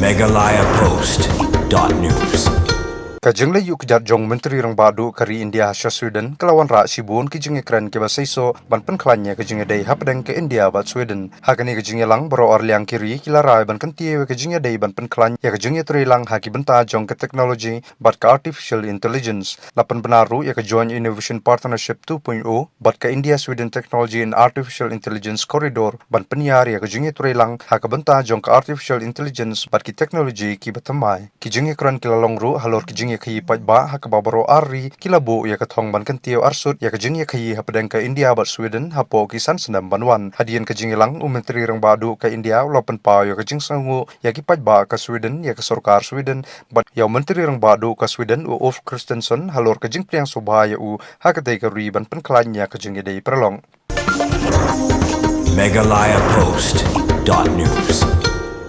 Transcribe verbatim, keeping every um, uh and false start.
Meghalaya Post dot news. Ka jingleit ïuh kjat jong Myntri Rangbah Duh ka ri India sha Sweden ka la wanrah shibun ki jingïakren kiba seisoh ban pynkhlaiñ ïa ka jingïadei hapdeng ka India bad Sweden. Ha kane ka jingïalang, baroh arliang ki ri ki la rai ban kyntiew ïa ka jingïadei ban pynkhlaiñ ïa ka jingïatreilang ha ki bynta jong ka technology bad ka artificial intelligence. La pynbna ruh ïa ka Joint Innovation Partnership two point oh bad ka India Sweden Technology and Artificial Intelligence Corridor ban pynïar ïa ka jingïatreilang ha ka bynta jong ka artificial intelligence bad ki technology kiba thymmai. Ki jingïakren ki la long ruh halor ki jingïakhaïi paidbah, ha kaba baroh ar ri ki la buh ïa ka thong ban kyntiew arsut ïa ka jingïakhaïi hapdeng ka India bad Sweden hapoh ki san snem ban wan. Hadien ka jingïalang, u Myntri Rangbah Duh ka India u la pynpaw ïa ka jingsngewnguh ïa ki paidbah ka Sweden, ïa ka sorkar Sweden bad ïa u Myntri Rangbah Duh ka Sweden, u Ulf Kristersson, halor ka jingpdiang sngewbha ïa u ha katei ka ri ban pynkhlaiñ ïa ka jingïadei paralok. Meghalaya Post dot news.